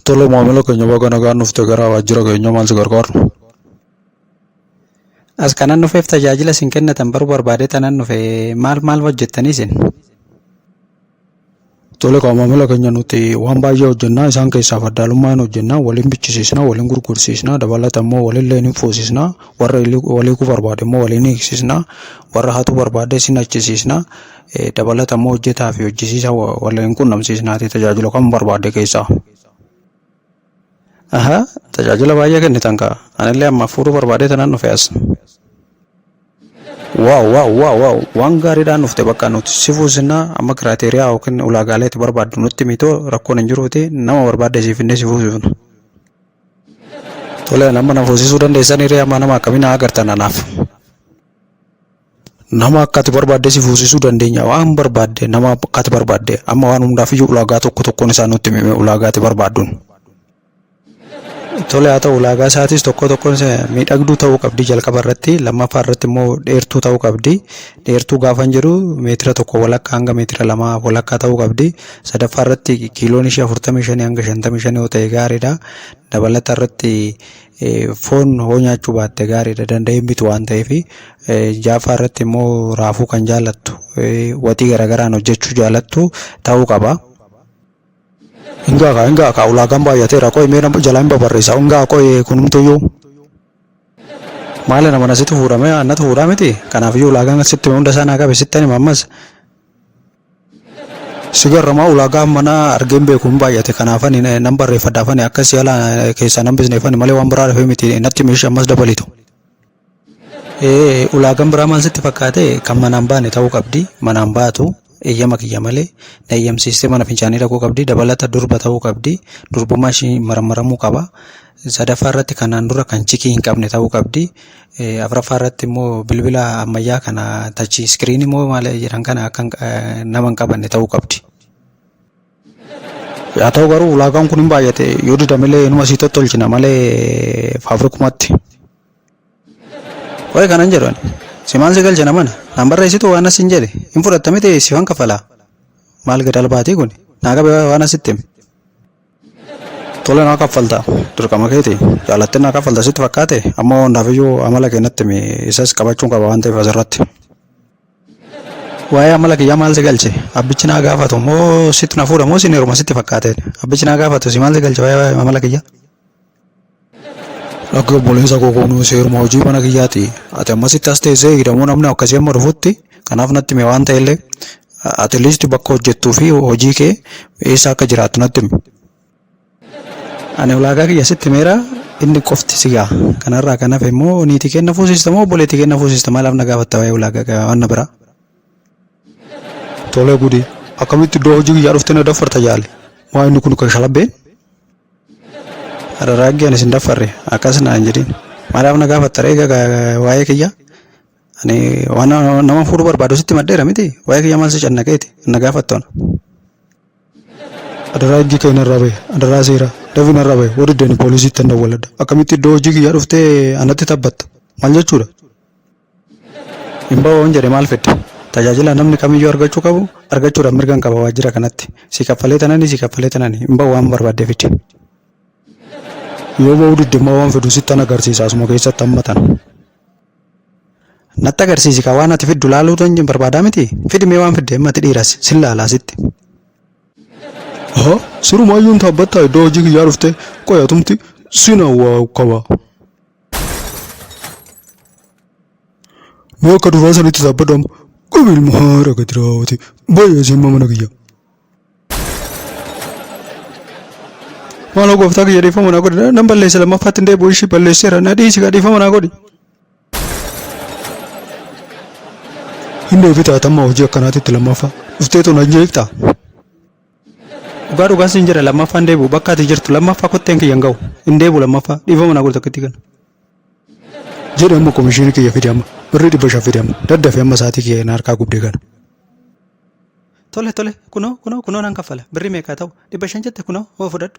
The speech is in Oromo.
Tole maamila keenya baga nagaan dhufte gara waajjira keenya maal si gargaaru? As kanan dhufeef tajaajila isin kennatan baruu barbaadee tanan dhufe maal maal hojjettanii isin? Tole kaa maamila keenya nuti waan baay'ee hojjenna isaan keessaa faddaalummaa hin hojjenna waliin bichisiisna waliin gurgursiisna dabalata immoo walillee hin fuusisna warra waliiguu barbaade immoo waliin hiiksisna warra hatuu barbaade sin achisiisna dabalata immoo hojjetaa fi hojjisiisa waliin qunnamsiisnaati tajaajila kam barbaadde keessaa. Aha, tajaajila baay'ee kennitan kaa. Anillee amma fuudhuu barbaadee tanan dhufe as. Waaw waaw waaw waaw waan gaariidhaan dhufte bakka nuti si fuusinaa amma kiraateeriyaa yookiin ulaagaalee itti barbaaddu nutti mitoo rakkoon hin jiruuti nama barbaadde siif finnee si fuusifna. Tole nama na fuusisuu dandeessanii ree amma nama akkamii na agartan anaaf. Nama akka ati barbaadde si fuusisuu dandeenya waan barbaadde nama akka ati barbaadde amma waan hundaaf iyyuu ulaagaa tokko tokkoon isaa nutti himi ulaagaa ati barbaadduun. Tole haa ta'u ulaagaa isaatis tokko tokkoon isaa miidhagduu ta'uu qabdi jalqaba irratti lammaffaa irratti immoo dheertuu ta'uu qabdi dheertuu gaafan jedhu meetira tokko walakkaa hanga meetira lamaa walakkaa ta'uu qabdi sadaffaa irratti kiiloon ishee 45 hanga 55 yoo ta'e gaariidha dabalata irratti foon hoo nyaachuu baatte gaariidha danda'ee hin bitu waan ta'eef jaaffaa irratti immoo raafuu kan jaalattu waxii garaagaraan hojjechuu jaalattu ta'uu qaba. Hingaa kaa hingaa kaa ulaagaan baay'ateera qoy mee nama jalaa hin babarreessa hingaa qoy kunumtuyyuu. Maali nama nasitu fuudhame annatu fuudhaa miti kanaafiyyuu ulaagaan sitti hime hunda isaa naa qabe sittan hima ammas. Si garramaa ulaagaa mana argee hin beeku hin baay'ate kanaafani nan barreeffadhaafani akka si ala keessaa nan bisneefani malee waan biraa dhufee miti natti meeshii ammas dabalitu. Ee ulaagaan biraa maal sitti fakkaate kan manaan baane ta'uu qabdi manaan baatu eeyyama kiyya malee na eeyyamsiistee mana fincaanii dhaquu qabdi dabalata durba ta'uu qabdi durbummaa ishii marammaramuu qaba sadaffaa irratti kanaan dura kan chikii hin qabne ta'uu qabdi afraffaa irratti immoo bilbila ammayyaa kana tachi iskiriinii moo maal jedhan kana akka nama hin qabanne ta'uu qabdi. Haa ta'u garuu ulaagaan kun hin baay'ate yoo didamellee inuma sii tottolchina malee faabrikumatti. Qoy kanan jedhu ani. Si maal si galche namana? Naan barreessitu waan as hin jedhe. Hin fudhatta miti sifan kafalaa. Maal gad albaatii kun? Naa qabe waan asitti hime. Tole naa kaffalta. Dirqama keeti. Jaalattee naa kaffalta sitti fakkaate amma hundaafiyyuu amala kee natti himi. Isas qabachuun qaba waan ta'eef asirratti. Waa'ee amala kiyyaa maal si galche? Abbichi naa gaafatu moo sitti na fuudha moo sin heeruma sitti fakkaate? Abbichi naa gaafatu si maal si galche waa'ee amala kiyyaa? Lakki obboleessa koo kun seeruma hojii mana kiyyaati. Ati ammasitti as teessee eegdamoo namni akkasii amma dhufutti kanaaf natti hime waan ta'ellee ati liisti bakka hojjettuu fi hojii kee eessa akka jiraattu natti himi. Ani ulaagaa kiyya sitti himeera inni qofti si ga'a. Kanarraa kan hafe immoo niitii kee na fuusista moo obboleettii kee na fuusista maalaaf na gaafatta waa'ee ulaagaa waan na biraa. Tolee gudii akkamitti iddoo hojii kiyyaa dhuftee na daffarta jaale maa inni kun kan shalabbeen. Rarraaggii ani sin daffarre akkas naan jedhin. Maalaaf na gaafatta ree egaa waa'ee kiyya? Ani waan nama fuudhuu barbaadu sitti maddeera miti. Waa'ee kiyya maal si cannaqeeti na gaafattu ana. Adaraa ijji kee narraa bahe adaraa seeraa dafi narraa bahe warri deeni poolisiitti tan dawwaladha. Akkamitti iddoo hojii kiyyaa dhuftee anatti tabbatta maal jechuudha? Hin ba'u yoon jedhe maal fidda? Tajaajila namni kamiyyuu argachuu qabu argachuudhaaf mirgan qaba waajjira kanatti. Si kaffalee tanani si kaffalee tanani hin ba'u waan barbaadde fidi. Yoo ba'uu didde immoo waan fidu sittan agarsiisa asuma keessatti amma tana. Natti agarsiisi kaa waan ati fiddu laaluu tan barbaadaa miti? Fidi mee waan fidde amma ati dhiiras sin laalaa sitti. Haa sirumaayyuun taabbattaa iddoo hojii kiyyaa dhuftee qoyatumti sin hawwaa qaba. Mee akka duraa sanitti dhaabbadhu amma. Qabi ilma haadha gadi raawwate. Baay'ee simma mana kiyya. Maaloo gooftaa kiyya dhiifama naa godhi. Nan balleesse lammaffaatti hin deebi'u ishii balleesseera. Na dhiisi kaa dhiifama naa godhi. Hin deebitaa tamma hojii akkanaatitti lammaffaa. Dhufteetu na jeeqxaa. Dhugaa dhugaa siin jedha lammaffaa hin deebi'u bakka ati jirtu lammaffaa kotteen kiyya hin ga'u hin deebi'u lammaffaa dhiifama naa godhi tokkittii kana. Jedhe amma komishinii kiyya fidi amma birrii 500 fidi amma daddafi amma sa'aatii kiyya na harkaa gubde kana. Tole tole kunoo kunoo kunoo nan kaffala birrii meeqa ta'u 500 jette kunoo hoo fudhadhu.